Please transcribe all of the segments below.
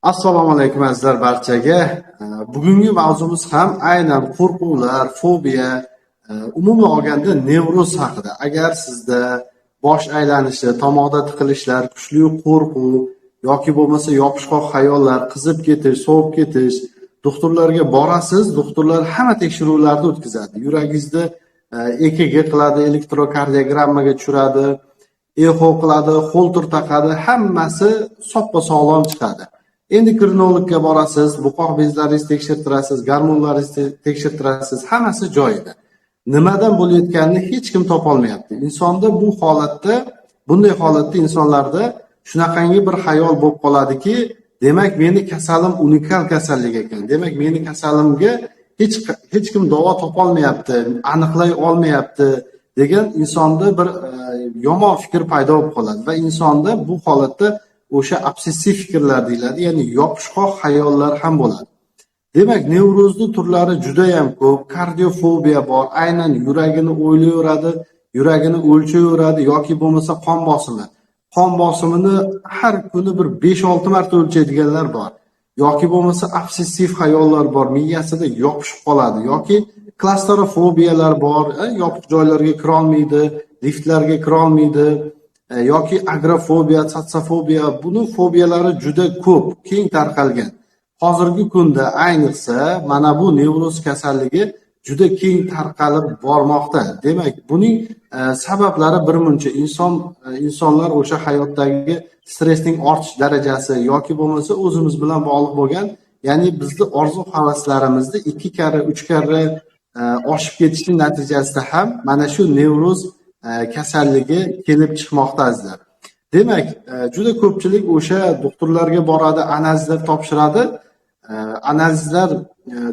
Assalomu alaykum azizlar barchaga. Bugungi mavzumiz ham aynan qo'rquvlar, fobiya, umuman olganda nevroz haqida. Agar sizda bosh aylanishi, tomoqda tiqilishlar, kuchli qo'rquv yoki bo'lmasa yopishqoq xayollar, qizib ketish, sovib ketish, doktorlarga borasiz, doktorlar hamma tekshiruvlarni o'tkazadi. Yuragingizni EKG qiladi, elektrokardiogrammaga tushiradi, eho qiladi, Holter taqadi, hammasi soppa sog'lom chiqadi. Endokrinologga borasiz, bo'qoq bezlaringizni tekshirtirasiz, gormonlaringizni tekshirtirasiz, hammasi joyida. Nimadan bo'layotganini hech kim topolmayapti. Insonda bu holatda, bunday holatda insonlarda shunaqangi bir xayol bo'lib qoladiki, demak, meni kasalim unikal kasallik ekan. Demak, meni kasalimga hech kim davo topolmayapti, aniqlay olmayapti degan insonda bir yomon fikr paydo bo'lib qoladi va insonda bu holatda o'sha obsessiv fikrlar deyiladi, ya'ni yopishqoq xayollar ham bo'ladi. Demak, nevrozni turlari juda ham ko'p. Kardiofobiya bor, aynan yuragini o'ylayveradi, yuragini o'lchayveradi yoki bo'lmasa qon bosimi. Qon bosimini har kuni bir 5-6 marta o'lchaydiganlar bor. Yoki bo'lmasa obsessiv xayollar bor, miyasida yopishib qoladi yoki klastrofobiyalar bor, yopiq joylarga kirolmaydi, liftlarga kirolmaydi yoki agrofobiya, sotsiofobiya, buni fobiyalari juda ko'p, keng tarqalgan. Hozirgi kunda ayniqsa mana bu nevroz kasalligi juda keng tarqalib bormoqda. Demak, buning sabablari birmuncha insonlar o'sha hayotdagi stressning ortish darajasi yoki bo'lmasa o'zimiz bilan bog'liq bo'lgan, ya'ni bizni orzu havaslarimizni 2 karra, 3 karra oshib ketishining natijasida ham mana shu nevroz kasalligi kelib chiqmoqda, azizlar. Demak, juda ko'pchilik o'sha doktorlarga boradi, analizlar topshiradi. Analizlar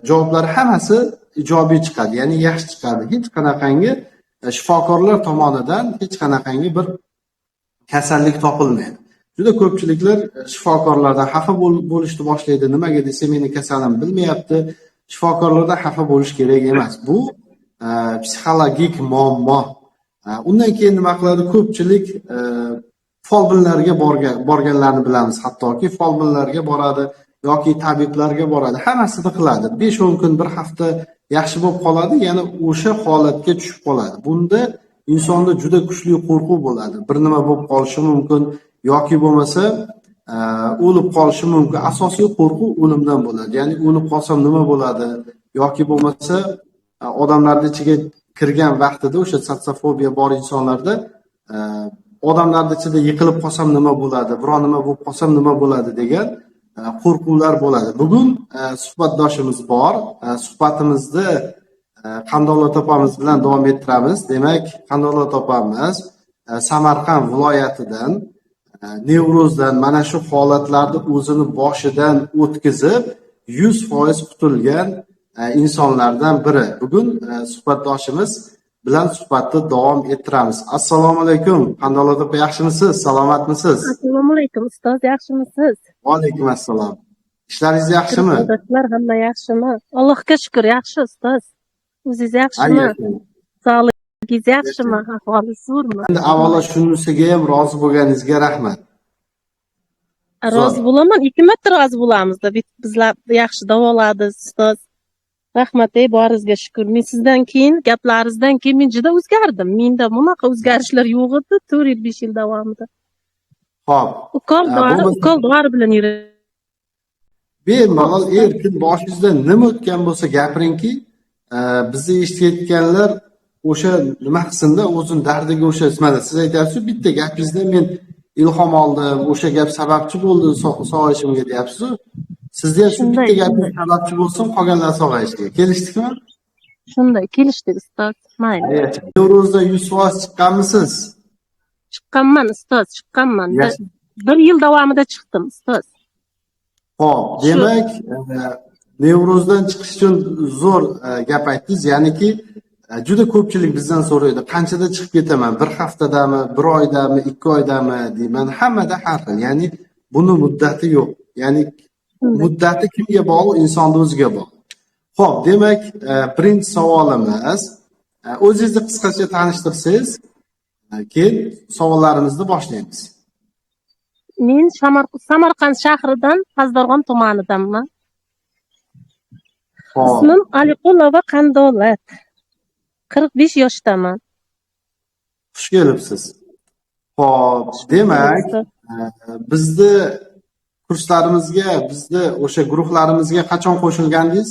javoblari hammasi ijobiy chiqadi, ya'ni yaxshi chiqadi. Hech qanaqangi shifokorlar tomonidan hech qanaqangi bir kasallik topilmaydi. Juda ko'pchiliklar shifokorlardan xafa bo'lishni boshlaydi. Nimaga desa, meni kasalim bilmayapti. Shifokorlardan xafa bo'lish kerak emas. Bu psixologik muammo. Undan keyin nima qiladi? Ko'pchilik folbinlarga borganlarni bilamiz. Hattoki folbinlarga boradi yoki tabiblarga boradi. Hammasini qiladi. 5-10 kun, bir hafta yaxshi bo'lib qoladi, yana o'sha holatga tushib qoladi. Bunda insonda juda kuchli qo'rquv bo'ladi. Bir nima bo'lib qolishi mumkin yoki bo'lmasa o'lib qolishi mumkin. Asosiy qo'rquv o'limdan bo'ladi. Ya'ni o'lib qolsam nima bo'ladi yoki bo'lmasa odamlarning ichiga kirgan vaqtida o'sha sotsiofobiya bor insonlarda odamlarning ichida yiqilib qolsam nima bo'ladi, biron nima bo'lib qolsam nima bo'ladi degan qo'rquvlar bo'ladi. Bugun suhbatdoshimiz bor. Suhbatimizni Qandolat opamiz bilan davom ettiramiz. Demak, Qandolat opamiz Samarqand viloyatidan nevrozdan mana shu holatlarni o'zini boshidan o'tkazib 100% qutulgan insonlardan biri. Bugun suhbatdoshimiz bilan suhbatni davom ettiramiz. Assalomu alaykum, Qandolat opa, yaxshimisiz? Salomatmisiz? Assalomu alaykum, ustoz, yaxshimisiz? Va alaykum assalom. Ishlaringiz yaxshimi? Qarindoshlar hamma yaxshimi? Allohga shukur, yaxshi, ustoz. O'zingiz yaxshimi? Sog'ligingiz yaxshimi? Ahvolingiz zo'rmi? Endi avvalo shunisiga ham rozi bo'lganingizga rahmat. Rozi bo'laman, 2 marta rozi bo'lamiz. Bizlar yaxshi davoladingiz, ustoz. Rahmat, ey, boringizga shukur. Men sizdan keyin, gaplaringizdan keyin men juda o'zgardim. Menda bunaqa o'zgarishlar yo'q edi 4 yil, 5 yil davomida. Xo'p. Ukol dori, ukol dori bilan yuraman. Bemalol erkin boshingizdan nima o'tgan bo'lsa gapiringki, bizni eshitayotganlar o'sha nima qilsinda, o'zini dardiga o'sha, mana siz aytyapsiz, bitta gapingizdan men ilhom oldim, o'sha gap sababchi bo'ldi sog'ayishimga deyapsiz. Sizni ham shu bitta gapingiz sababchi bo'lsin qolganlar sog'ayishiga. Kelishdikmi? Shunday, kelishdik, ustoz. Mayli. Nevrozdan 100% chiqqanmisiz? Chiqqanman, ustoz, chiqqanman. Bir yil davomida chiqdim, ustoz. Xo'p, demak, nevrozdan chiqish uchun zo'r gap aytdingiz, ya'niki juda ko'pchilik bizdan so'raydi, qanchada chiqib ketaman, bir haftadami, bir oydami, 2 oydami deyman. Hammada har xil, ya'ni buni muddati yo'q. Ya'ni muddati kimga bog'liq? Insonni o'ziga bog'liq. Xo'p, demak, birinchi savolimiz, o'zingizni qisqacha tanishtirsangiz, keyin savollarimizni boshlaymiz. Men Samarqand shahridan, Pazdarg'on tumanidanman. Xo'p, Ismim Aliqulova Qandolat. 45 yoshdaman. Xush kelibsiz. Xo'p, demak, bizni kurslarimizga, bizni o'sha guruhlarimizga qachon qo'shilgandingiz?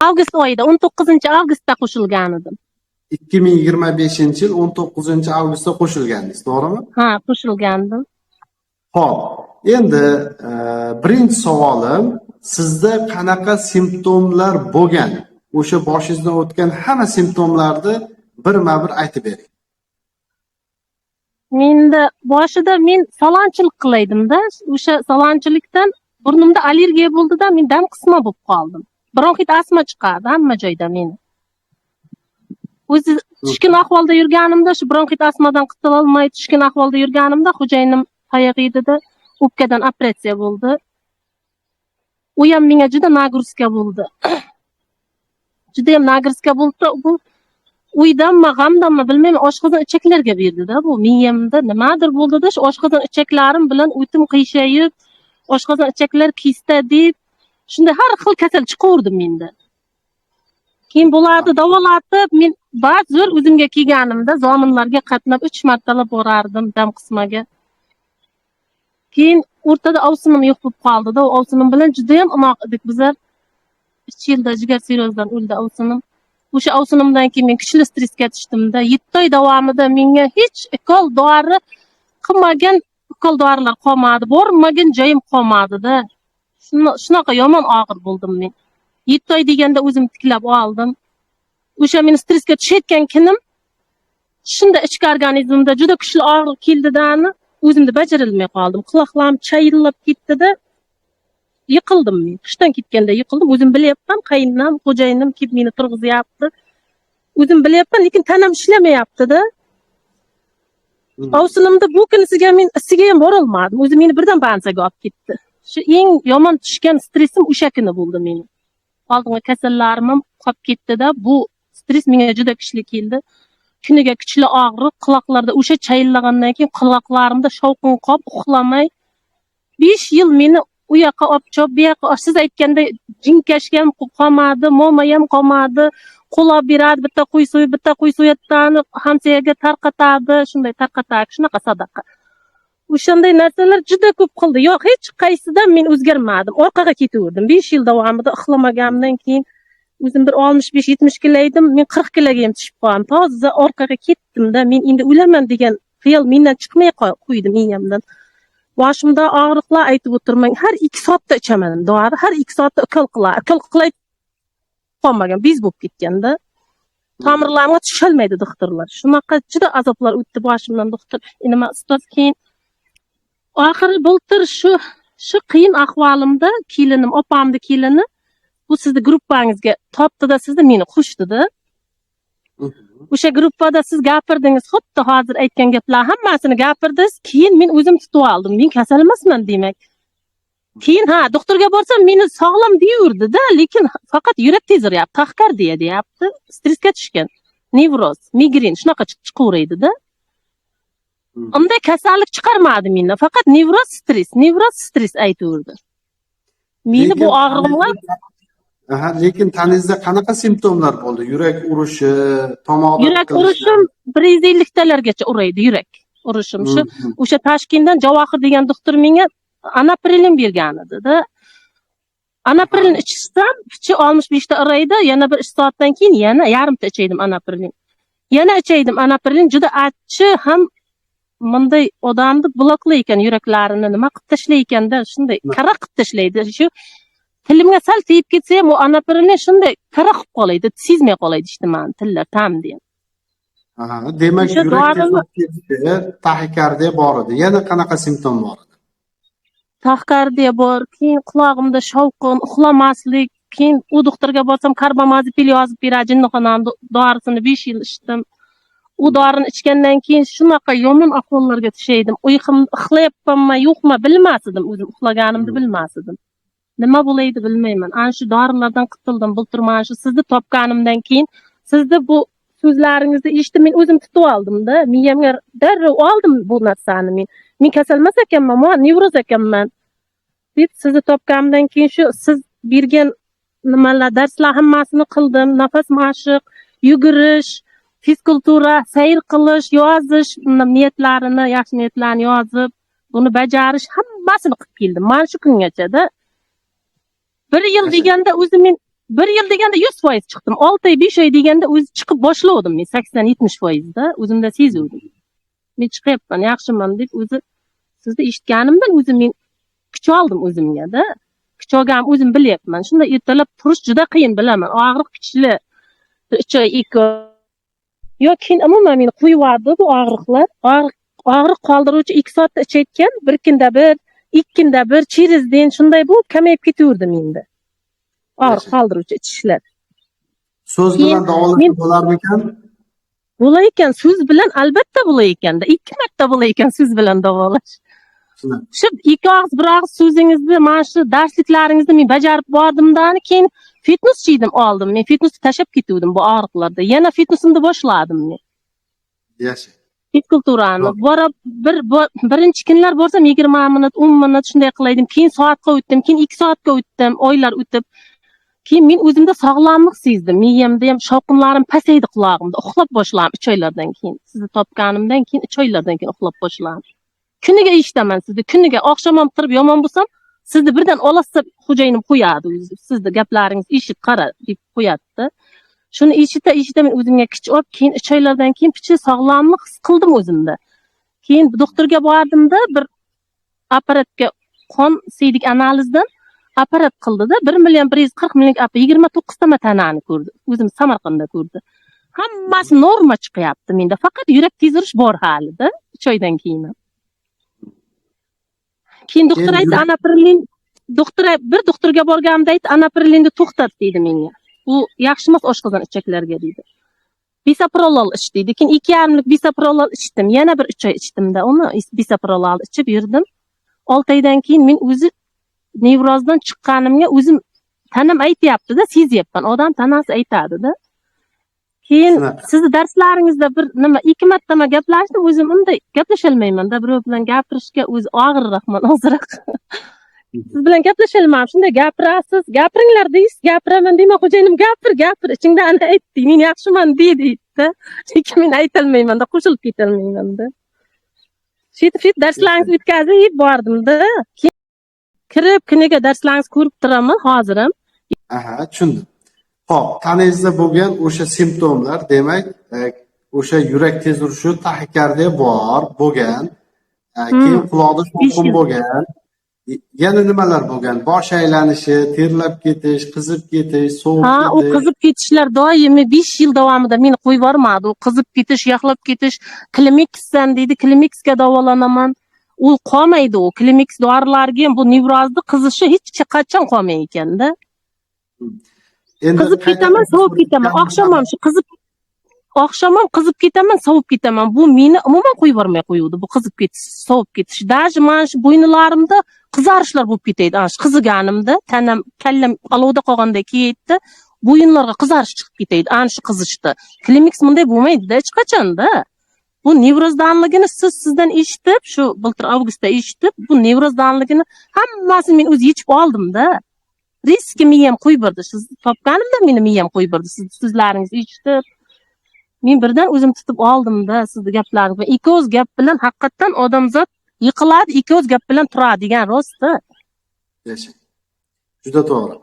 Avgust oyida, 19-avgustda qo'shilgan edim. 2025-yil 19-avgustda qo'shilgandingiz, to'g'rimi? Ha, qo'shilgandim. Xo'p, endi birinchi savolim, sizda qanaqa simptomlar bo'lgan? O'sha boshingizdan o'tgan hamma simptomlarni birma-bir aytib bering. Menda boshida men salonchilik qilaydimda, o'sha salonchilikdan burnimda allergiya bo'ldida, men dam qisma bo'lib qoldim. Bronxit astma chiqardi hamma joyda meni. O'zi tushkun ahvolda yurganimda, shu bronxit astmadan qutulolmay tushkun ahvolda yurganimda xo'jayinim tayoq yedida, o'pkadan operatsiya bo'ldi. U ham menga juda нагрузка bo'ldi. Juda ham нагрузка bo'ldi. Bu uydanmi, g'amdanmi bilmayman, oshqozon ichaklarga berdida bu. Miyamda nimadir bo'ldida, shu oshqozon ichaklarim bilan o'tim qiyshayib, oshqozon ichaklar kista deb shunday har xil kasal chiqaverdi menda. Keyin bularni davolatib, men ba'zi o'zimga kelganimda zominlarga qatnab 3 martalab borardim dam qismaga. Keyin o'rtada ovsinim yo'q bo'lib qoldida, u ovsinim bilan juda ham inoq edik bizlar. 3 yilda jigar sirrozdan o'ldi ovsinim. O'sha ovsinimdan keyin men kuchli stressga tushdimda. 7 oy davomida menga hech ukol dori qilmagan ukol dorilar qolmadi, bormagan joyim qolmadida. Shunaqa yomon og'ir bo'ldim men. 7 oy deganda o'zim tiklab oldim. O'sha meni stressga tushayotgan kunim shunda ichki organizmda juda kuchli og'riq keldidani o'zimni bajarilmay qoldim. Quloqlarim chayillab ketdida, yiqildim men. Hushdan ketganda yiqildim. O'zim bilyapman, qayinam, xo'jayinim kelib meni turg'izyapti. O'zim bilyapman, lekin tanam ishlamayapti-da. Ovsinimda bu kunisiga men issiga ham borolmadim. O'zi meni birdan bansaga olib ketdi. Shu eng yomon tushgan stressim o'sha kuni bo'ldi meni. Oldingi kasallarim ham qolib ketdi-da. Bu stress menga juda kuchli keldi. Kuniga kuchli og'riq, quloqlarda o'sha chayillagandan keyin quloqlarimda shovqin qolib, uxlamay 5 yil meni u yoqqa olib chop, bu yoqqa, siz aytganday jinkashga ham qolmadi, mo'ma ham qolmadi. Qo'l olib beradi, bitta qo'y so'yib, bitta qo'y so'yatdan hamsoyaga tarqatadi, shunday tarqatadi, shunaqa sadaqa. O'shanday narsalar juda ko'p qildi. Yo'q, hech qaysidan men o'zgarmadim. Orqaga ketaverdim. 5 yil davomida uxlamaganimdan keyin o'zim bir 65-70 kilo edim, men 40 kiloga ham tushib qoldim. Toza orqaga ketdimda, men endi o'laman degan xiyol mendan chiqmay qo'ydi miyamdan. Boshimda og'riqlar aytib o'tirmang. Har 2 soatda ichaman dori, har 2 soatda ukol qilar. Ukol qilay qolmagan, bez bo'lib ketganda. Tomirlarimga tusholmaydi doktorlar. Shunaqa juda azoblar o'tdi boshimdan doktor. Nima ustoz keyin oxiri bultir shu qiyin ahvolimda kelinim, opamni kelini bu sizni gruppangizga topdida, sizni meni qo'shdida. O'sha gruppada siz gapirdingiz, xuddi hozir aytgan gaplar hammasini gapirdingiz. Keyin men o'zim tutib oldim. Men kasal emasman demak. Keyin ha, doktorga borsam meni sog'lom deyaverdida, lekin faqat yurak tez uryapti, taxikardiya deyapti, stressga tushgan, nevroz, migren shunaqa chiqaveradi-da. Unday kasallik chiqarmadi mendan, faqat nevroz, stress, nevroz, stress aytaverdi. Meni bu og'rig'imlar Aha, lekin tanangizda qanaqa simptomlar bo'ldi? Yurak urishi, tomoqda Yurak tiqilishi? urishim 150 talargacha uraydi yurak urishim. Shu o'sha Toshkentdan Javohir degan doktor menga anaprilin bergan edi-da. Anaprilin ichsam, pichi 65 ta uraydi, yana bir 3 soatdan keyin yana yarimta ichaydim anaprilin. Yana ichaydim anaprilin, juda achchi ham bunday odamni bloklar ekan yuraklarini, nima qilib tashlar ekanda, shunday kara qilib tashlaydi. Shu tilimga sal tegib ketsa ham u anaprilin shunday kara qilib qolaydi, sezmay qolaydi ijtimoiy tillar ta'mni ham. Aha, demak O'sha yurak dorini tez ketishi, taxikardiya bor edi. Yana qanaqa simptom bor edi? Taxikardiya bor, keyin qulog'imda shovqin, uxlamaslik, keyin u doktorga borsam karbamazepin yozib beradi, jinnixonani dorisini 5 yil ichdim. U dorini ichgandan keyin shunaqa yomon ahvollarga tushaydim. Uyqum uxlayapmanmi, yo'qmi bilmas edim, o'zim uxlaganimni bilmas edim. Nima bo'laydi bilmayman. Ana shu dorilardan qutuldim. Bultur mana shu sizni topganimdan keyin sizni bu so'zlaringizni eshitib men o'zim tutib oldimda, miyamga darrov oldim bu narsani men. Men kasal emas ekanman, man nevroz ekanman deb sizni topganimdan keyin shu siz bergan nimalar, darslar hammasini qildim. Nafas mashq, yugurish, fizkultura, sayr qilish, yozish, niyatlarini, yaxshi niyatlarni yozib, buni bajarish, hammasini qilib keldim. Mana shu kungachada. Bir yil deganda o'zi men bir yil deganda 100% chiqdim. 6 oy, 5 oy deganda o'zi chiqib boshladim men 80-70%da o'zimda sezuvdim. Men chiqyapman, yaxshiman deb o'zi sizni eshitganimdan o'zi men kuch oldim o'zimga-da. Kuch olganim o'zim bilyapman. Shunda ertalab turish juda qiyin, bilaman. Og'riq kuchli. 3 oy, 2 oy. Yo keyin umuman meni qo'yib yubordi bu og'riqlar. Og'riq qoldiruvchi 2 soatda ichayotgan, bir kunda bir, 2 kunda bir, через день shunday bo'lib kamayib ketaverdi menda. Og'riq qoldiruvchi ichishlar. So'z bilan davolash bo'larmikan? Bo'lar ekan, so'z bilan albatta bo'lar ekanda. 2 marta bo'lar ekan so'z bilan davolash. Shu 2 og'iz, 1 og'iz so'zingizni, mana shu darsliklaringizni men bajarib bordimda, keyin fitness chiydim oldim. Men fitnessni tashlab ketuvdim bu og'riqlarda. Yana fitnessimni boshladim men. Yaxshi. Fizkulturani borib birinchi kunlar borsam 20 minut, 10 minut shunday qilaydim. Keyin soatga o'tdim, keyin 2 soatga o'tdim, oylar o'tib. Keyin men o'zimda sog'lomlik sezdim. Miyamda ham shovqinlarim pasaydi qulog'imda. Uxlab boshladim 3 oylardan keyin. Sizni topganimdan keyin 3 oylardan keyin uxlab boshladim. Kuniga eshitaman sizni. Kuniga oqshom ham turib yomon bo'lsam, sizni birdan olasa xo'jayinim qo'yadi o'zi. Sizni gaplaringiz eshit, qara deb qo'yadi-da. Shuni eshita eshita men o'zimga kuch olib, keyin 3 oylardan keyin picha sog'lomlik his qildim o'zimda. Keyin doktorga bordimda, bir apparatga qon siydik analizdan apparat qildida 1 million 140 minglik 29 ta tanani ko'rdi. O'zim Samarqandda ko'rdi. Hammasi norma chiqyapti menda. Faqat yurak tez urish bor halida 3 oydan keyin. Keyin doktor aytdi, anaprilin, doktor bir doktorga borganimda aytdi, anaprilinni to'xtat deydi menga. Bu yaxshi emas oshqozon ichaklarga deydi. Bisoprolol ich deydi. Keyin 2,5lik bisoprolol ichdim. Yana bir 3 oy ichdimda uni bisoprolol ichib yurdim. 6 oydan keyin men o'zi nevrozdan chiqqanimga o'zim tanam aytyapti-da, sezyapman. Odam tanasi aytadi-da. Keyin sizni darslaringizda bir nima 2 marta gaplashdim, o'zim unday gaplasholmayman-da, birov bilan gapirishga o'zi og'irroqman ozroq. Siz bilan gaplasholmayman, shunday gapirasiz, gapiringlar deysiz, gapiraman deyman, xo'jayinim gapir, gapir, ichingda ana aytding, men yaxshiman de deydi-da. Lekin men aytolmayman-da, qo'shilib ketolmayman-da. Shu darslaringizni o'tkazib bordimda. Keyin kirib kuniga darslaringizni ko'rib turaman hozir ham. Aha, tushundim. Xo'p, tanangizda bo'lgan o'sha simptomlar, demak, o'sha yurak tez urishi, taxikardiya bor bo'lgan, keyin quloqda shovqin bo'lgan, yana nimalar bo'lgan? Bosh aylanishi, terlab ketish, qizib ketish, sovib Ha, ketish. U qizib ketishlar doimiy 5 yil davomida meni qo'yib yubormadi. U qizib ketish, yaxlab ketish, Klimeksdan deydi, Klimeksga davolanaman. U qolmaydi u. Klimeks dorilarga ham bu nevrozni qizishi hech qachon qolmay ekanda. Endi qizib ketaman, sovib ketaman. Oqshom ham shu qizib, oqshom ham qizib ketaman, sovib ketaman. Bu meni umuman qo'yib yubormay qo'yuvdi. Bu qizib ketish, sovib ketish. Даже mana shu bo'ynilarimda qizarishlar bo'lib ketaydi. Ana shu qiziganimda tanam, kallam olovda qolganday kiyaydi. Bo'yinlarga qizarish chiqib ketaydi. Ana shu qizishda. Klimeks bunday bo'lmaydi-da hech qachon-da. Bu nevrozdanligini siz sizdan eshitib, shu bultur avgustda eshitib, bu nevrozdanligini hammasini men o'zi yechib oldim-da. Riski miyam qo'yib berdi. Siz topganimda meni miyam qo'yib berdi. Siz so'zlaringizni eshitib, men birdan o'zim tutib oldim-da sizni gaplaringizni. Ikki o'z gap bilan haqiqatdan odamzod yiqiladi, ikki o'z gap bilan turadi degan rost-da. Yashang. Juda to'g'ri.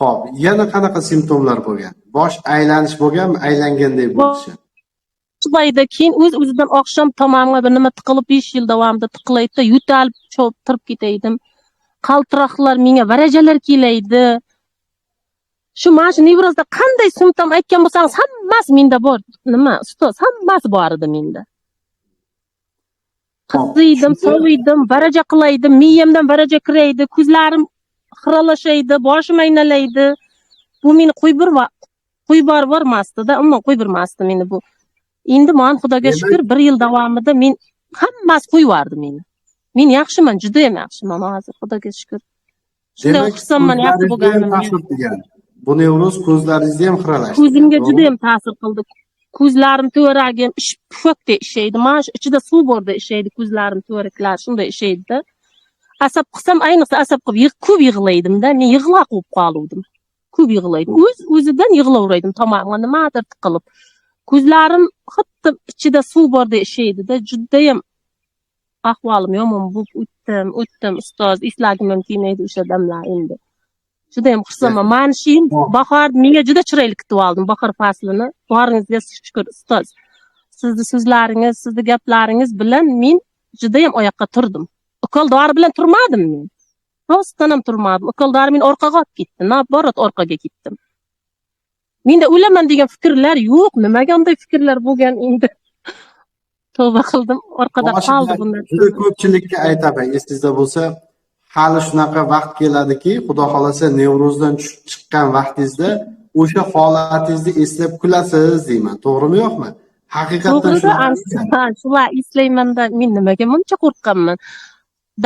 Xo'p, yana qanaqa simptomlar bo'lgan? Bosh aylanish bo'lganmi? Aylanganday bo'lishi. Chiqmaydi, keyin o'z o'zidan oqshom tomog'imga bir nima tiqilib 5 yil davomida tiqilaydi, yo'talib chopib turib ketaydim. Qaltiroqlar menga varajalar kelaydi. Shu mana shu nevrozda qanday simptom aytgan bo'lsangiz, hammasi menda bor. Nima, ustoz, hammasi bor edi menda. Qiziydim, soviydim, varaja qilaydim, miyamdan varaja kiraydi, ko'zlarim xiralashaydi, boshim aynalaydi. Bu meni qo'yib yubormasdi-da, umuman qo'yib yubormasdi meni bu. Endi men Xudoga shukr, 1 yil davomida men hammasi qo'yib yubordi meni. Men yaxshiman, juda ham yaxshiman hozir, Xudoga shukr. Shunday xursandman, yaxshi bo'lganimga. Ta'sir qilgan. Bu nevroz ko'zlaringizda ham xiralashdi. Ko'zimga juda ham ta'sir qildi. Ko'zlarim tevaragim ishib pufakdek ishaydi. Mana shu ichida suv bordek ishaydi ko'zlarim tevaraklari shunday ishaydida. Asab qilsam, ayniqsa asab qilib ko'p yig'laydimda. Men yig'loq bo'lib qoluvdim. Ko'p yig'laydim. O'z o'zidan yig'laveraydim tomog'imga nimadir tiqilib. Ko'zlarim xuddi ichida suv bordek ishaydida. Judayam ahvolim yomon bo'lib o'tdim ustoz. Eslagim ham kelmaydi o'sha damlar endi. Judayam xursandman. Mana shu yil bahor menga juda chiroyli kutib oldim bahor faslini. Boringizga shukur ustoz. Sizni so'zlaringiz, sizni gaplaringiz bilan men judayam oyoqqa turdim. Ukol dori bilan turmadim men. Rostdan ham turmadim. Ukol dori meni orqaga olib ketdi. Naborot orqaga ketdim. Menda o'laman degan fikrlar yo'q. Nimaga unday fikrlar bo'lgan endi? Tavba qildim, orqada qoldi bu narsa. Juda ko'pchilikka aytaman, esingizda bo'lsa, hali shunaqa vaqt keladiki, Xudo xolasa nevrozdan tushib chiqqan vaqtingizda o'sha holatingizni eslab kulasiz deyman. To'g'rimi yo'qmi? Haqiqatdan shunaqa. Shular eslaymanda, men nimaga buncha qo'rqqanman?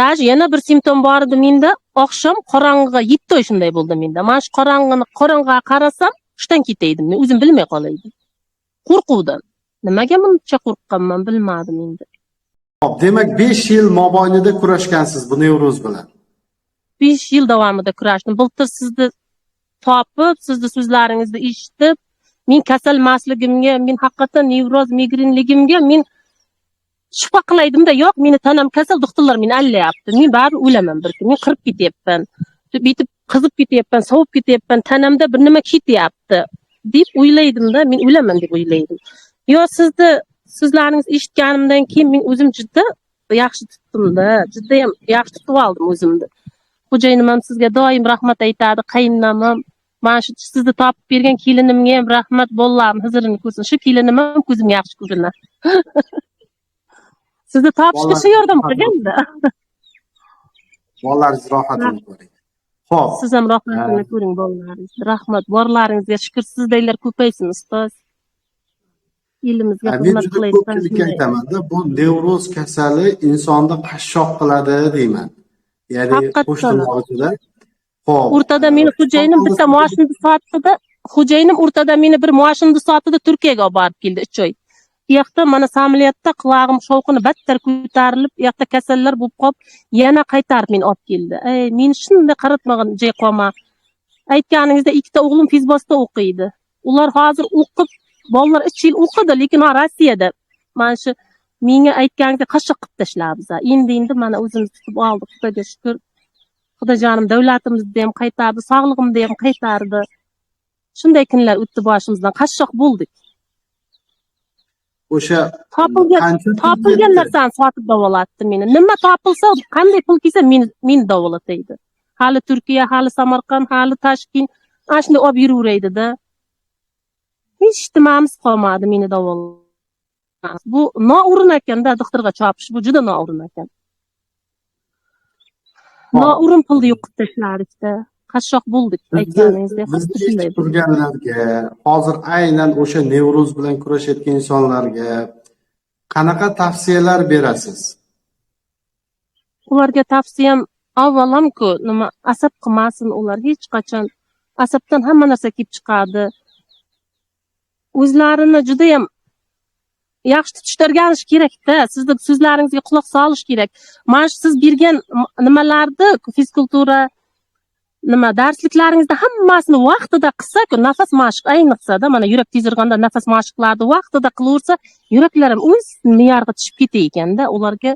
Даже yana bir simptom bor edi menda. Oqshom qorong'iga 7 oy shunday bo'ldi menda. Mana shu qorong'iga qarasam, hushdan ketaydim. Men o'zim bilmay qolaydim. Qo'rquvdan. Nimaga buncha qo'rqqanman bilmadim endi. Xo'p, demak 5 yil mobaynida kurashgansiz bu nevroz bilan. 5 yil davomida kurashdim. Bultur sizni topib, sizni so'zlaringizni eshitib, men kasal emasligimga, men haqiqatan nevroz migrenligimga men shubha qilaydimda, yo'q, meni tanam kasal, doktorlar meni allayapti. Men baribir o'laman bir kun. Men qirib ketyapman. Bitib qizib ketyapman, sovib ketyapman, tanamda bir nima ketyapti deb o'ylaydimda, men o'laman deb o'ylaydim. Yo sizni so'zlaringizni eshitganimdan keyin men o'zim juda yaxshi tutdimda, juda ham yaxshi tutib oldim o'zimni. Xo'jayinim ham sizga doim rahmat aytadi, qaynonam ham, mana shu sizni topib bergan kelinimga ham rahmat, bolalarim huzurini ko'rsin. Shu kelinim ham ko'zimga yaxshi ko'rinadi. Sizni topishga shu yordam qilganda. Bolalaringiz rohatini ko'ring. Xo'p. Siz ham rohatini ko'ring bolalaringiz. Rahmat, borlaringizga shukr, sizdaylar ko'paysin ustoz. Elimizga xizmat qilayotgan. Ko'pchilikka aytaman-da, bu nevroz kasali insonni qashshoq qiladi deyman. Ya'ni qo'shtirmoqchida. Xo'p. O'rtada meni xo'jayinim bitta maoshimni sotdida, xo'jayinim o'rtada meni bir maoshimni sotdida Turkiyaga olib borib keldi 3 oy. U yoqda mana samolyotda qulog'im shovqini battar ko'tarilib, u yoqda kasallar bo'lib qolib, yana qaytarib meni olib keldi. Ey, meni shunday qaratmagan joy qolma. Aytganingizda ikkita o'g'lim fizbosda o'qiydi. Ular hozir o'qib, bolalar 3 yil o'qidi, lekin Rossiyada. Mana shu menga aytganingizda qashshoq qilib tashlabmiz. Endi mana o'zimiz tutib oldik, Xudoga shukr. Xudojonim davlatimizni ham qaytardi, sog'lig'imni ham qaytardi. Shunday kunlar o'tdi boshimizdan, qashshoq bo'ldik. O'sha topilgan narsani sotib davolatdi meni. Nima topilsa, qanday pul kelsa meni davolataydi. Hali Turkiya, hali Samarqand, hali Toshkent, ana shunday olib yuraveraydi-da. Hech nimamiz qolmadi meni davolat. Bu noo'rin ekanda doktorga chopish, bu juda noo'rin ekan. Noo'rin pulni yo'qib tashladikda. Qashshoq bo'ldik aytganingizdek. Bizni eshitib turganlarga, hozir aynan o'sha nevroz bilan kurashayotgan insonlarga qanaqa tavsiyalar berasiz? Ularga tavsiyam avvalamku nima asab qilmasin ular hech qachon. Asabdan hamma narsa kelib chiqadi. O'zlarini juda ham yaxshi tutishni o'rganish kerakda. Sizni so'zlaringizga quloq solish kerak. Mana shu siz bergan nimalarni, fizkultura nima darsliklaringizda hammasini vaqtida qilsa-ku, nafas mashq ayniqsa-da, mana yurak tez urganda nafas mashqlarini vaqtida qilaversa, yuraklar ham o'z me'yoriga tushib ketar ekanda. Ularga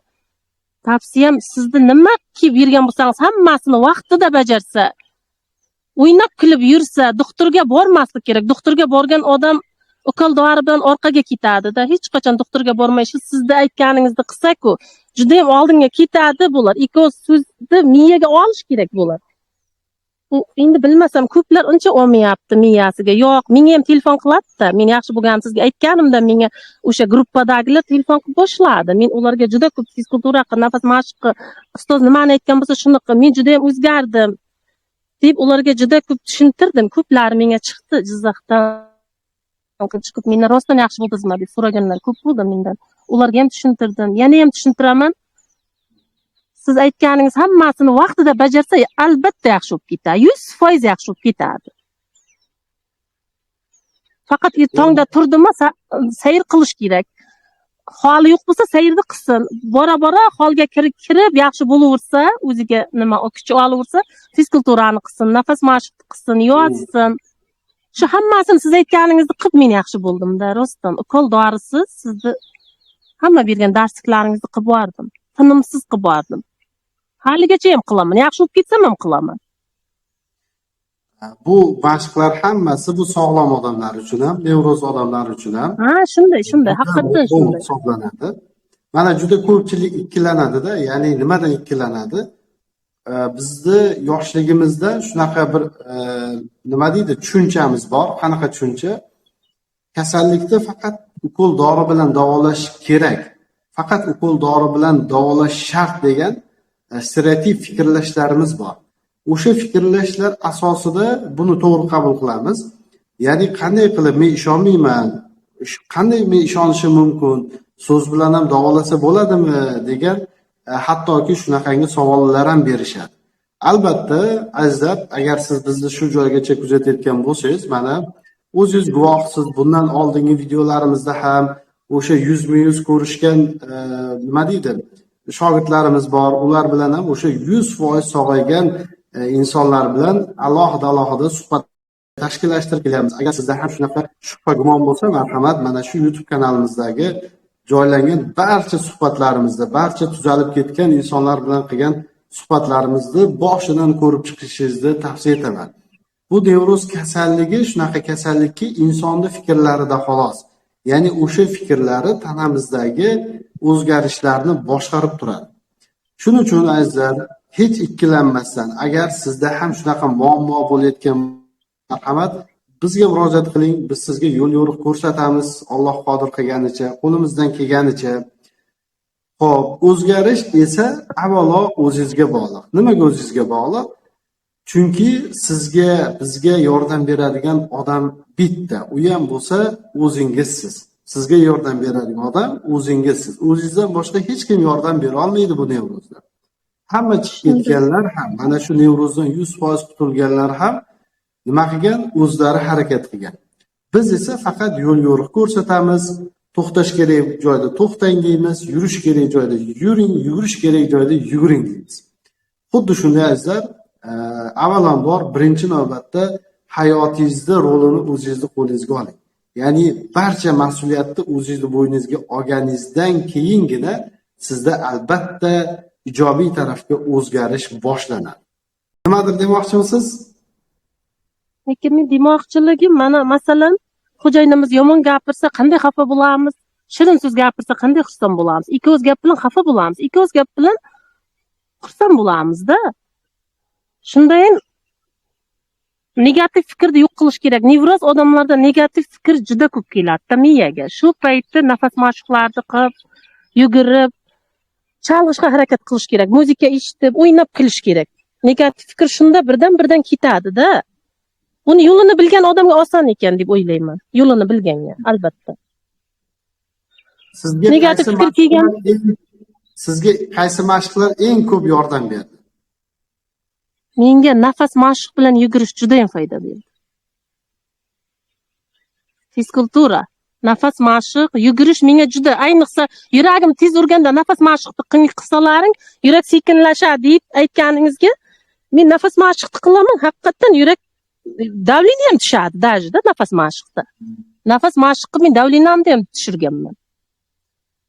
tavsiyam, sizni nima qilib bergan bo'lsangiz hammasini vaqtida bajarsa, o'ynab kulib yursa, doktorga bormaslik kerak. Doktorga borgan odam ukol dori bilan orqaga ketadi-da. Hech qachon doktorga bormay shu sizni aytganingizni qilsa-ku, juda ham oldinga ketadi bular. Ikkovi so'zni miyaga olish kerak bular. Endi bilmasam, ko'plar uncha olmayapti miyasiga. Yo'q, menga ham telefon qiladi-da. Men yaxshi bo'lgan sizga aytganimda menga o'sha gruppadagilar telefon qilib boshladi. Men ularga juda ko'p fizkultura qil, nafas mashqi, ustoz nimani aytgan bo'lsa shuni qil, men juda ham o'zgardim deb ularga juda ko'p tushuntirdim. Ko'plari menga chiqdi Jizzaxdan chiqib, mendan rostdan yaxshi bo'ldingizmi deb so'raganlar ko'p bo'ldi mendan. Ularga ham tushuntirdim, yana ham tushuntiraman. Siz aytganingiz hammasini vaqtida bajarsa, albatta yaxshi bo'lib ketadi. 100% yaxshi bo'lib ketadi. Faqat tongda turdimi, sayr qilish kerak. Holi yo'q bo'lsa sayrni qilsin. Bora bora holga kirib yaxshi bo'laversa, o'ziga nima kuch olaversa, fizkulturani qilsin, nafas mashq qilsin, yotsin. Shu hammasini siz aytganingizni qilib men yaxshi bo'ldimda, rostdan. Ukol dorisiz sizni hamma bergan darsliklaringizni qilib bordim. Tinimsiz qilib bordim. Haligacha ham qilaman. Yaxshi bo'lib ketsam ham qilaman. Bu mashqlar hammasi bu sog'lom odamlar uchun ham, nevroz odamlar uchun ham. Ha, shunday, shunday, haqiqatdan shunday hisoblanadi. Mana juda ko'pchilik ikkilanadi-da, ya'ni nimadan ikkilanadi? Bizni yoshligimizda shunaqa bir nima deydi, tushunchamiz bor. Qanaqa tushuncha? Kasallikni faqat ukol dori bilan davolash kerak. Faqat ukol dori bilan davolash shart degan stereotip fikrlashlarimiz bor. O'sha fikrlashlar asosida buni to'g'ri qabul qilamiz. Ya'ni qanday qilib men ishonmayman, qanday men ishonishim mumkin, so'z bilan ham davolasa bo'ladimi degan hattoki shunaqangi savollar ham berishadi. Albatta, azizlar, agar siz bizni shu joygacha kuzatayotgan bo'lsangiz, mana o'zingiz guvohsiz, bundan oldingi videolarimizda ham o'sha 100% ko'rishgan nima deydi, shogirdlarimiz bor, ular bilan ham o'sha 100% sog'aygan insonlar bilan alohida suhbat tashkillashtirib kelyapmiz. Agar sizda ham shunaqa shubha gumon bo'lsa, marhamat, mana shu YouTube kanalimizdagi joylangan barcha suhbatlarimizda, barcha tuzalib ketgan insonlar bilan qilgan suhbatlarimizni boshidan ko'rib chiqishingizni tavsiya etaman. Bu nevroz kasalligi shunaqa kasallikki, insonni fikrlarida xolos. Ya'ni o'sha fikrlari tanamizdagi o'zgarishlarni boshqarib turadi. Shuning uchun azizlar, hech ikkilanmasdan, agar sizda ham shunaqa muammo bo'layotgan, marhamat, bizga murojaat qiling, biz sizga yo'l yo'riq ko'rsatamiz, Alloh qodir qilganicha, qo'limizdan kelganicha. Xo'p, o'zgarish esa avvalo o'zingizga bog'liq. Nimaga o'zingizga bog'liq? Chunki sizga, bizga yordam beradigan odam bitta, u ham bo'lsa o'zingizsiz. Sizga yordam beradigan odam o'zingizsiz. O'zingizdan boshqa hech kim yordam bera olmaydi bu nevrozda. Hamma chiqib ketganlar ham, mana shu nevrozdan 100% qutulganlar ham nima qilgan? O'zlari harakat qilgan. Biz esa faqat yo'l yo'riq ko'rsatamiz. To'xtash kerak joyda to'xtang deymiz, yurish kerak joyda yuring, yugurish kerak joyda yuguring deymiz. Xuddi shunday azizlar, avvalambor birinchi navbatda hayotingizda rolini o'zingizni qo'lingizga oling. Ya'ni barcha mas'uliyatni o'zingizni bo'yningizga olganingizdan keyingina sizda albatta ijobiy tarafga o'zgarish boshlanadi. Nimadir demoqchimisiz? Lekin men demoqchiligim, mana masalan, xo'jayinimiz yomon gapirsa qanday xafa bo'lamiz, shirin so'z gapirsa qanday xursand bo'lamiz. Ikki o'z gap bilan xafa bo'lamiz, ikki o'z gap bilan xursand bo'lamizda. Shundayin negativ fikrni yo'q qilish kerak. Nevroz odamlarda negativ fikr juda ko'p keladi miyaga. Shu paytda nafas mashqlarini qilib, yugurib, chalg'ishga harakat qilish kerak. Muzika eshitib, o'ynab kulish kerak. Negativ fikr shunda birdan ketadi-da. Uni yo'lini bilgan odamga oson ekan deb o'ylayman. Yo'lini bilganga, albatta. Sizga negativ fikr kelgan. Sizga qaysi mashqlar eng ko'p yordam berdi? Menga nafas mashq bilan yugurish juda ham foyda berdi. Fizkultura, nafas mashq, yugurish menga juda, ayniqsa yuragim tez urganda nafas mashqni qilsalaring, yurak sekinlashadi deb aytganingizga men nafas mashqni qilaman, haqiqatan yurak давление ham tushadi, даже-da nafas mashqda. Nafas mashqi men давление mni ham tushirganman.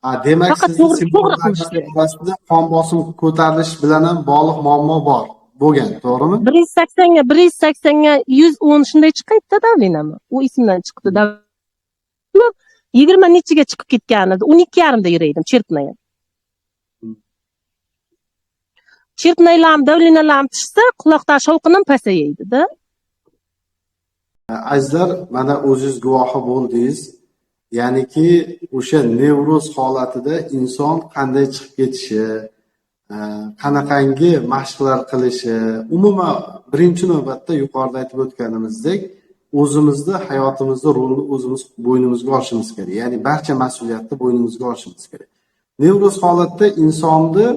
Ha, demak, faqat sizni to'g'ri qilish kerak. Qon bosimi ko'tarilish bilan ham bog'liq muammo bor bo'lgan, to'g'rimi? 180ga, 180ga 110 shunday chiqaydi давление m. U esimdan chiqdi. 20 nechiga chiqib ketgan edi. 12,5da yuraydim, chertnaya. Chertnaylam, давление lam tushsa, quloqdan shovqin ham pasayadi-da. Azizlar, mana o'zingiz guvohi bo'ldingiz. Ya'niki o'sha nevroz holatida inson qanday chiqib ketishi, qanaqangi mashqlar qilishi, umuman birinchi navbatda yuqorida aytib o'tganimizdek, o'zimizni hayotimizda rolini o'zimiz bo'ynimizga olishimiz kerak. Ya'ni barcha mas'uliyatni bo'ynimizga olishimiz kerak. Nevroz holatda insonni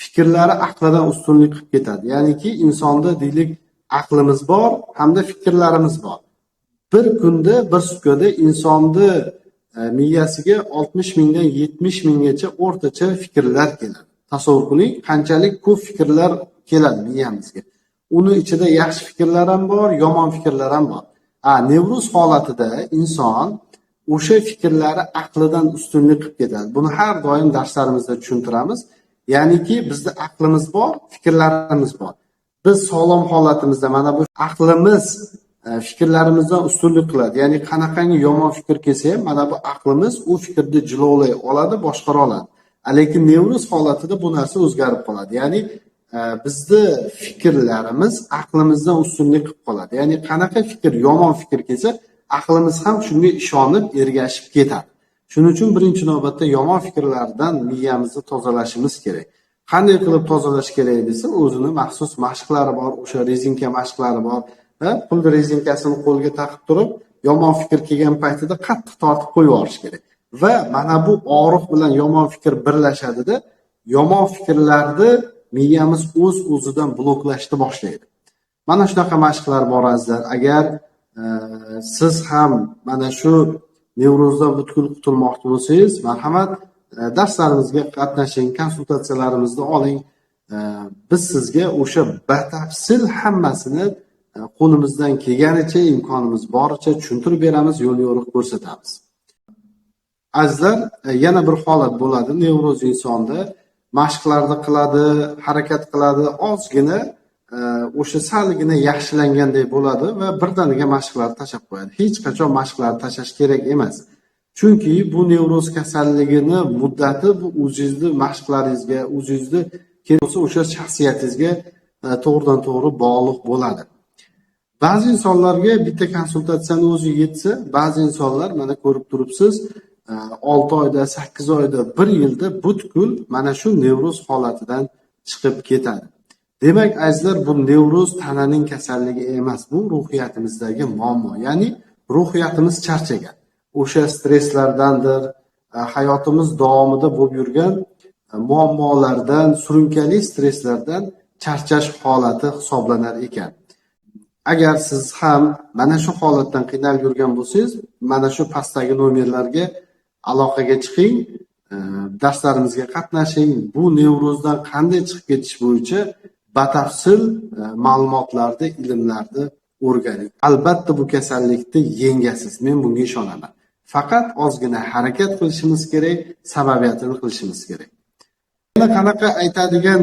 fikrlari aqlidan ustunlik qilib ketadi. Ya'niki insonda deylik aqlimiz bor hamda fikrlarimiz bor. Bir kunda, bir sutkada insonni miyasiga 60 mingdan 70 minggacha o'rtacha fikrlar keladi. Tasavvur qiling, qanchalik ko'p fikrlar keladi miyamizga. Uni ichida yaxshi fikrlar ham bor, yomon fikrlar ham bor. Nevroz holatida inson o'sha fikrlari aqlidan ustunlik qilib ketadi. Buni har doim darslarimizda tushuntiramiz. Ya'niki bizda aqlimiz bor, fikrlarimiz bor. Biz sog'lom holatimizda mana bu aqlimiz fikrlarimizdan ustunlik qiladi. Ya'ni qanaqangi yomon fikr kelsa ham mana bu aqlimiz u fikrni jilovlay oladi, boshqara oladi. Lekin nevroz holatida bu narsa o'zgarib qoladi. Ya'ni bizni fikrlarimiz aqlimizdan ustunlik qilib qoladi. Ya'ni qanaqa fikr, yomon fikr kelsa, aqlimiz ham shunga ishonib, ergashib ketadi. Shuning uchun birinchi navbatda yomon fikrlardan miyamizni tozalashimiz kerak. Qanday qilib tozalash kerak desa, o'zini maxsus mashqlari bor, o'sha rezinka mashqlari bor. Pul rezinkasini qo'lga taqib turib, yomon fikr kelgan paytida qattiq tortib qo'yib yuborish kerak. Va mana bu og'riq bilan yomon fikr birlashadida, yomon fikrlarni miyamiz o'z-o'zidan bloklashni boshlaydi. Mana shunaqa mashqlar bor azizlar. Agar siz ham mana shu nevrozdan butkul qutulmoqchi bo'lsangiz, marhamat, darslarimizga qatnashing, konsultatsiyalarimizni oling. Biz sizga o'sha batafsil hammasini qo'limizdan kelganicha, imkonimiz boricha tushuntirib beramiz, yo'l yo'riq ko'rsatamiz. Azizlar, yana bir holat bo'ladi. Nevroz insonda mashqlarni qiladi, harakat qiladi, ozgina o'sha salgina yaxshilangandek bo'ladi va birdaniga mashqlarni tashlab qo'yadi. Hech qachon mashqlarni tashlash kerak emas. Chunki bu nevroz kasalligini muddati bu o'zingizni mashqlaringizga, o'zingizni kelsa o'sha shaxsiyatingizga to'g'ridan to'g'ri bog'liq bo'ladi. Ba'zi insonlarga bitta konsultatsiyani o'zi yetsa, ba'zi insonlar mana ko'rib turibsiz, 6 oyda, 8 oyda, 1 yilda butkul mana shu nevroz holatidan chiqib ketadi. Demak, azizlar, bu nevroz tananing kasalligi emas, bu ruhiyatimizdagi muammo. Ya'ni ruhiyatimiz charchagan. O'sha stresslardandir, hayotimiz davomida bo'lib yurgan muammolardan, surunkali stresslardan charchash holati hisoblanar ekan. Agar siz ham mana shu holatdan qiynalib yurgan bo'lsangiz, mana shu pastdagi nomerlarga aloqaga chiqing, darslarimizga qatnashing. Bu nevrozdan qanday chiqib ketish bo'yicha batafsil ma'lumotlarni, ilmlarni o'rganing. Albatta bu kasallikni yengasiz, men bunga ishonaman. Faqat ozgina harakat qilishimiz kerak, sababiyatini qilishimiz kerak. Yana qanaqa aytadigan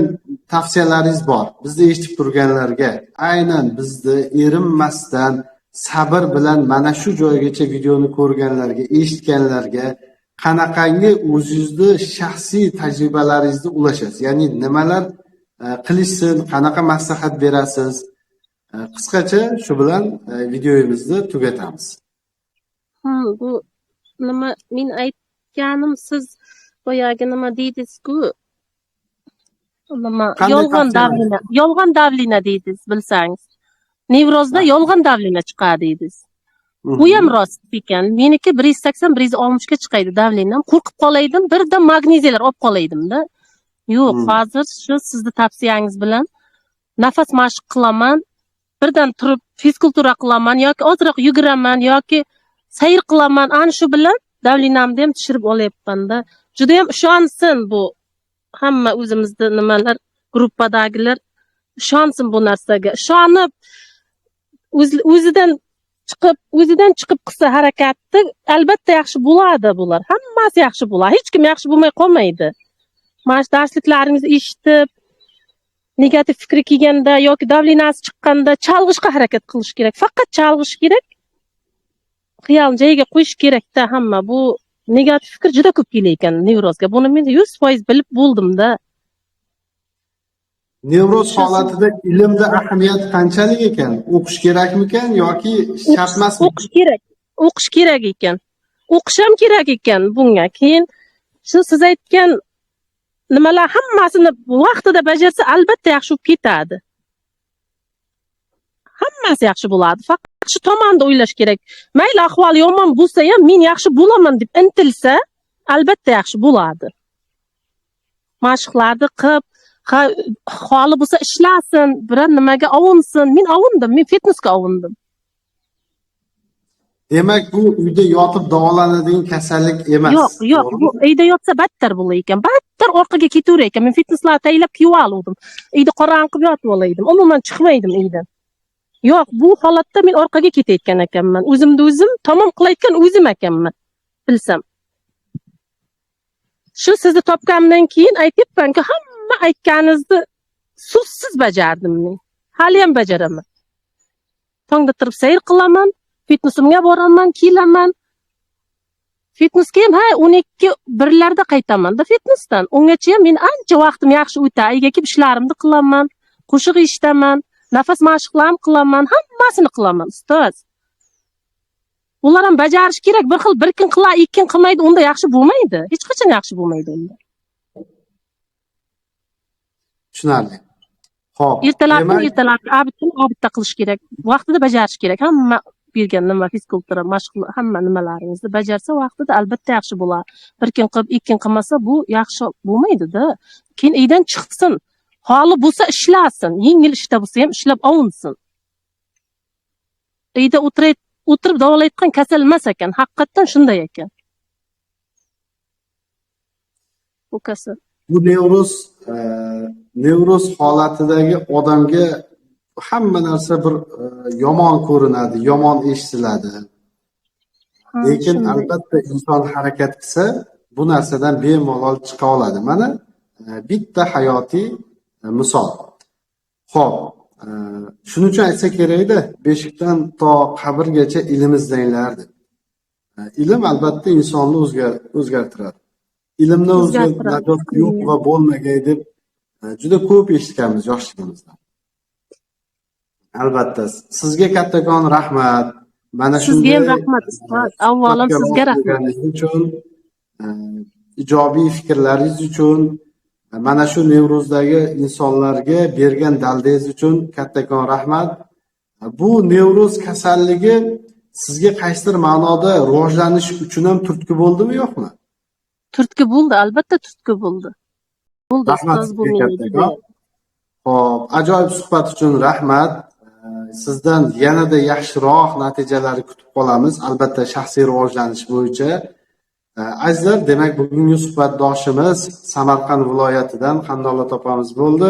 tavsiyalaringiz bor? Bizni eshitib turganlarga, aynan bizni erinmasdan sabr bilan mana shu joygacha videoni ko'rganlarga, eshitganlarga qanaqangi o'zingizni shaxsiy tajribalaringizni ulashasiz? Ya'ni nimalar qilishsin, qanaqa maslahat berasiz? Qisqacha shu bilan videomizni tugatamiz. Bu nima men aytganim, siz boyagi nima deydingiz-ku? Nima yolg'on давление, yolg'on давление deydingiz, bilsangiz. Nevrozda yolg'on давление chiqadi deydingiz. Bu ham rost ekan. Meniki 180, 160 ga chiqaydi давление m. Qo'rqib qolaydim, birdan magneziyalar olib qolaydimda. Yo'q, hozir shu sizni tavsiyangiz bilan nafas mashq qilaman. Birdan turib fizkultura qilaman yoki ozroq yuguraman yoki sayr qilaman. Ana shu bilan давление mni ham tushirib olyapman-da. Juda ham ishonsin bu hamma o'zimizni nimalar, gruppadagilar ishonsin bu narsaga. Ishonib o'zidan chiqib qilsa harakatni, albatta yaxshi bo'ladi bular. Hammasi yaxshi bo'ladi. Hech kim yaxshi bo'lmay qolmaydi. Mana shu darsliklaringizni eshitib, negativ fikri kelganda yoki давление si chiqqanda chalg'ishga harakat qilish kerak. Faqat chalg'ish kerak. Xiyolni joyiga qo'yish kerakda hamma. Bu negativ fikr juda ko'p kelar ekan nevrozga. Buni men 100% bilib bo'ldim-da. Nevroz holatida ilmda ahamiyati qanchalik ekan? O'qish kerakmikan yoki shart emasmi? O'qish kerak. O'qish kerak ekan. O'qish ham kerak ekan bunga. Keyin shu siz aytgan nimalar hammasini vaqtida bajarsa, albatta yaxshi bo'lib ketadi. Hammasi yaxshi bo'ladi. Faqat yaxshi tomonda o'ylash kerak. Mayli ahvol yomon bo'lsa ham men yaxshi bo'laman deb intilsa, albatta yaxshi bo'ladi. Mashqlarni qilib, ha, holi bo'lsa ishlasin, biror nimaga ovunsin. Men ovundim, men fitnessga ovundim. Demak, bu uyda yotib davolanadigan kasallik emas. Yo'q, yo'q, bu uyda yotsa battar bo'lar ekan. Battar orqaga ketaverar ekan. Men fitnesslar tayyorlab kiyib oldim. Uyda qorong'i qilib yotib olaydim. Umuman chiqmaydim uydan. Yo'q, bu holatda men orqaga ketayotgan ekanman. O'zimni o'zim tamom qilayotgan o'zim ekanman. Bilsam. Shu sizni topganimdan keyin aytyapmanki, hamma aytganingizni so'zsiz bajardim men. Hali ham bajaraman. Tongda turib sayr qilaman, fitnessimga boraman, kelaman. Fitnesga ham ha 12 birlarda qaytaman-da fitnesdan. Ungacha ham men ancha vaqtim yaxshi o'tadi. Uyga kelib ishlarimni qilaman, qo'shiq eshitaman, nafas mashqlarim qilaman, hammasini qilaman, ustoz. Ular ham bajarish kerak. Bir xil bir kun qila, ikki kun qilmaydi, unda yaxshi bo'lmaydi. Hech qachon yaxshi bo'lmaydi unda. Tushunarli. Xo'p, Ertalabni demak, ertalabki, обед ni обед da qilish kerak. Vaqtida bajarish kerak. Hamma bergan nima fizkultura, mashq hamma nimalarimizni bajarsa vaqtida albatta yaxshi bo'ladi. Bir kun qilib, ikki kun qilmasa bu yaxshi bo'lmaydi-da. Keyin uydan chiqsin. Holi bo'lsa ishlasin. Yengil ishda bo'lsa ham ishlab ovunsin. Uyda o'tirib davolayotgan kasal emas ekan. Haqiqatdan shunday ekan. Bu kasal. Bu nevroz holatidagi odamga hamma narsa bir yomon ko'rinadi, yomon eshitiladi. Lekin albatta inson harakat qilsa, bu narsadan bemalol chiqa oladi. Mana bitta hayotiy misol. Xo'p, shuning uchun aytsa kerakda, beshikdan to qabrgacha ilm izlanglar deb. Ilm albatta insonni o'zgartiradi. Ilmdan o'zga najot yo'q va bo'lmagay deb juda ko'p eshitganmiz yoshligimizda. Albatta, sizga kattakon rahmat. Mana Sizga ham rahmat, ustoz. Avvalom sizga rahmat. Uchun, ijobiy fikrlaringiz uchun, mana shu nevrozdagi insonlarga bergan daldangiz uchun kattakon rahmat. Bu nevroz kasalligi sizga qaysidir ma'noda rivojlanish uchun ham turtki bo'ldimi, yo'qmi? Turtki bo'ldi, albatta turtki bo'ldi. Bo'ldi, ustoz, bu menga. Xo'p, ajoyib suhbat uchun rahmat. Sizdan yanada yaxshiroq natijalarni kutib qolamiz, albatta shaxsiy rivojlanish bo'yicha. Azizlar, demak, bugungi suhbatdoshimiz Samarqand viloyatidan Qandolat opamiz bo'ldi.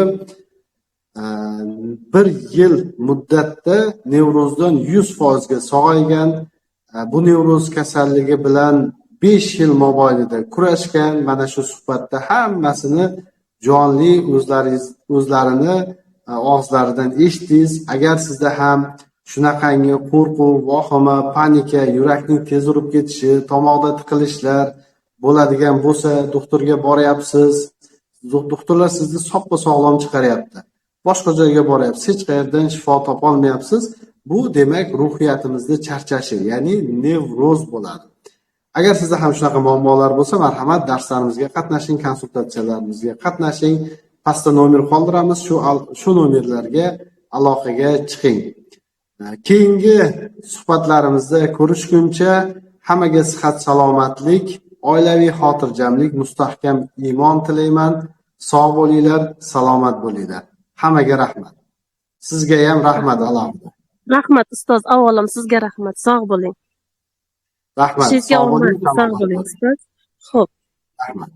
1 yil muddatda nevrozdan 100% ga sog'aygan, bu nevroz kasalligi bilan 5 yil mobaynida kurashgan. Mana shu suhbatda hammasini jonli o'zlarini og'izlaridan eshitdingiz. Agar sizda ham shunaqangi qo'rquv, vahima, panika, yurakning tez urib ketishi, tomoqda tiqilishlar bo'ladigan bo'lsa, doktorga boryapsiz, doktorlar sizni soppa-sog'lom chiqaryapti. Boshqa joyga boryapsiz, hech qayerdan shifo topa olmayapsiz. Bu demak ruhiyatimizda charchashi, ya'ni nevroz bo'ladi. Agar sizda ham shunaqa muammolar bo'lsa, marhamat, darslarimizga qatnashing, konsultatsiyalarimizga qatnashing. Pastda nomer qoldiramiz, shu nomerlarga aloqaga chiqing. Keyingi suhbatlarimizda ko'rishguncha hammaga sihat, salomatlik, oilaviy xotirjamlik, mustahkam iymon tilayman. Sog' bo'linglar, salomat bo'linglar. Hammaga rahmat. Sizga ham rahmat alohida. Rahmat ustoz, avvalom sizga rahmat. Sog' bo'ling. Rahmat. Sog' bo'ling, ustoz. Xo'p. Rahmat.